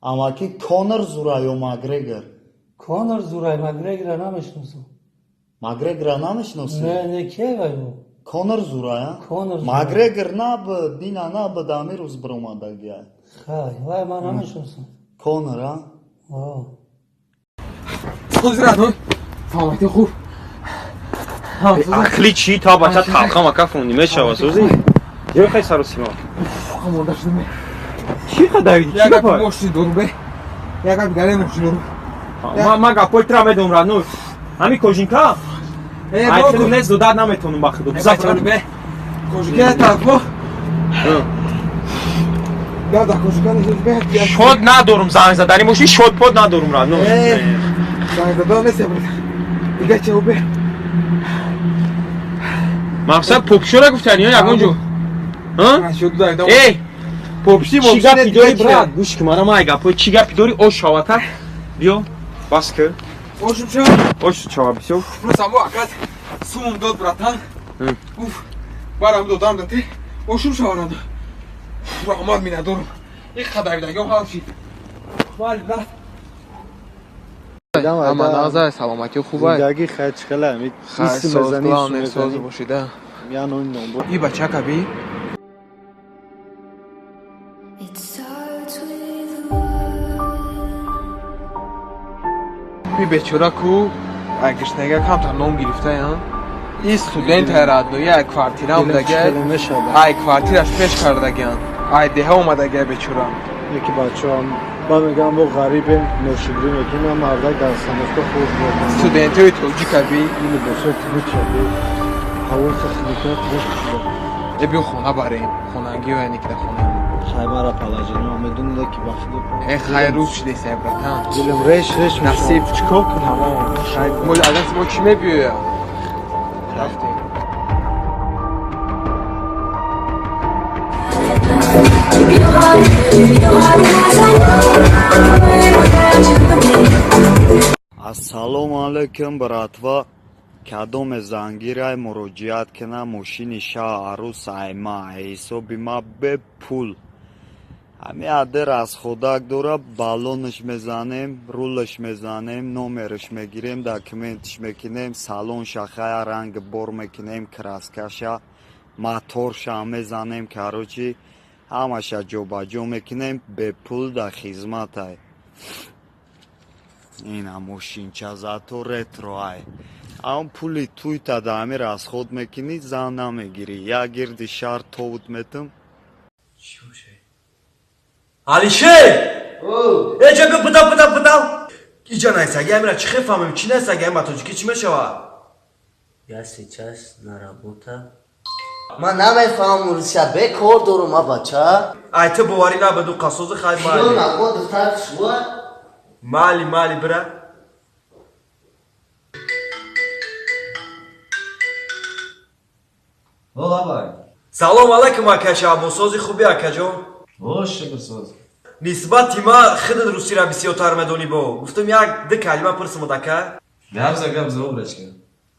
Амаки Конор зура ё Макгрегор? Конор зурай, Макгрегора намешносам. Макгрегора намешноси? Не, не, кие вай бу? Конор зура, а? Конор зура. Макгрегор набуд, дина набуд, ами рӯз биромадагия. Хай, вай ман намешносам. Конор, а? О. Саломатӣ хуб. Ақли чӣ та бача талха мака фонди мешава сӯзи? Ё хай саросима. Монда шудем. Чӣ қадар чӣ Як гапа? мошин дорум бе. Як гаре мошин дорум. Ма гапои тра медом ра ну. Ҳами кожинка? Э, Ай хеле нест додар наметонум ба худо. Биза бе. Кожинка тарафо. Да, кожинка нест бе. Шод надорум занг задани мошин, шод под надорум ра ну. Занг задан нест бе. Дига чӣ бе? Мақсад попшора гуфтани ё ягон ҷо? Ҳа? Шод дай. Эй, Попши чӣ гапи дори брат? Гӯш кун мара май гапои чӣ гапи дори ош шавата? Биё, бас кун. Ошум шо? Ош шава бисёр. Просто амо акат сумум дод братан. Уф. Барам додам дати. Ошум шаварам. Раҳмат минадорум. Ин қадар дагам ҳал шид. Вали брат. Ама назар саломатӣ хубай. Зиндагӣ хай чӣ хела ами Хай соз главное соз бошида. Я нони номбур. И бачака би. Би бечора ку ай гишнега камтар ном гирифтаян. И студент ҳайратно, як квартира омадага. Ай квартираш пеш кардагиян. Ай деҳа омадага бечора. Яки бачаам ба мегам бо ғарибем ношукрӣ мекунам, мардак дар самоста худ буд. Студентои тоҷика би. Ин либосҳои тинуча би. Ҳавои сахника тинуч шуда. Э биё хона барем. Хонагиё яъне ки дар хона. Хай мара положение медонӣ ки ба худо. Э хай рӯз шудеса братан. Дилам реш реш насиб чикор кунам? Хай мо аз мо чӣ мебиёя? Рафтем. Ассалому алайкум, братва. Кадоме зангирай муроҷиат кина мошини шаҳ арӯс айма ҳисоби ма бепул. Ҳами адер аз ходак дора, баллонаш мезанем, рулаш мезанем, номераш мегирем, документаш мекунем, салон шахая ранг бор мекунем, краскаша, моторша мезанем, короче, ҳамаша ҷобаҷо мекунем, бепул дар хизматай. Ина мошинча зато ретро ай. Ам пули туйта да ҳами расход мекунӣ, зан намегирӣ. Як гирди шаҳр тобут метам. Алишер! Э, чака пытал, пытал, пытал. Иҷа найсаги амира чӣ хел фаҳмем? Чӣ найсаги ама тоҷикӣ чӣ мешавад? Я сейчас на работа. Ман намефаҳмам русия, бекор дорум, а бача. Ай ту боварӣ набуду қасози хай майли. Набо духтар шуа? Майли, майли, бира. Лабай. Салом алайкум, ака Шаҳбозсози хуби, акаҷон? О, шукр соз. Нисбати ма худат русиро бисёртар медонӣ бо. Гуфтам як ду калима пурсимуд, ака. Гап за, гап за, обрачка.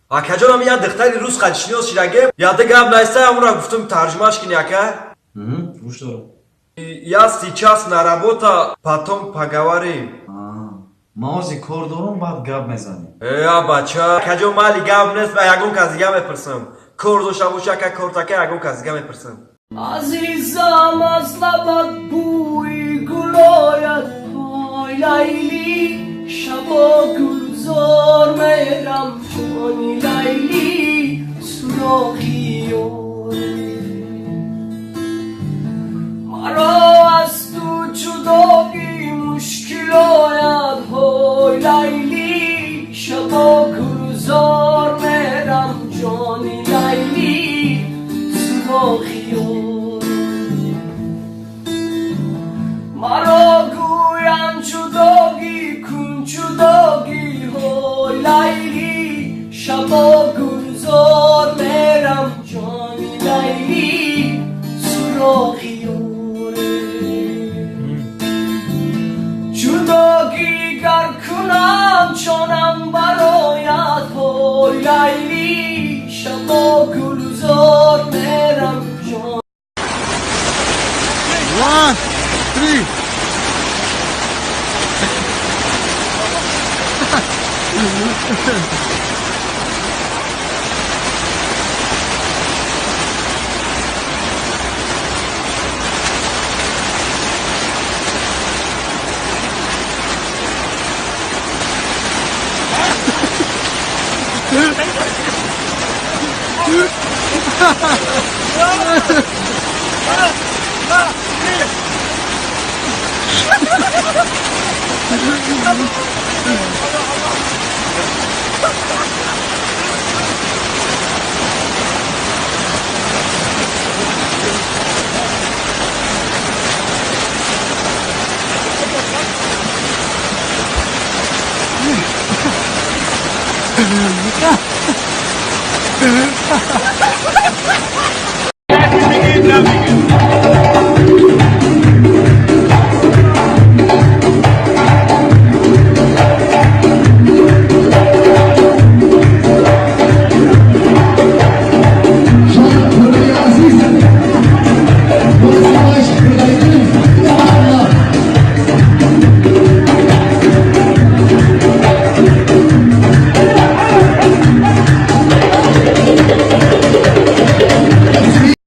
Акаҷон, ами як духтари рус қадишинос шидагем, як ду гап найста, амура гуфтам тарҷумаш кини, ака. Гӯш дорам. Я сейчас на работа, потом поговорим. Ман ҳозир кор дорам, баъд гап мезанем. Э, бача, акаҷон, майли гап нест, ма ягон кас дига мепурсам. Кор дошта боши, ака, кортака, ягон кас дига мепурсам. Азизам, аз лабат бӯи гул ояд, ҳой Лайли, шабо гулзор мерам, ҷони Лайли, суроғи ёр. Маро аз ту ҷудоӣ мушкил ояд, ҳой Лайли, шабо гулзор мерам. суроғи ёр. Маро гӯянд ҷудогӣ кун ҷудогӣ, ҳой Лайли, шабо гулзор мерам, ҷони Лайли, суроғи ёре. Ҷудогӣ гар кунам, ҷонам барояд, ҳой Лайли, шабо гулзор мерам, ҷон. One, three.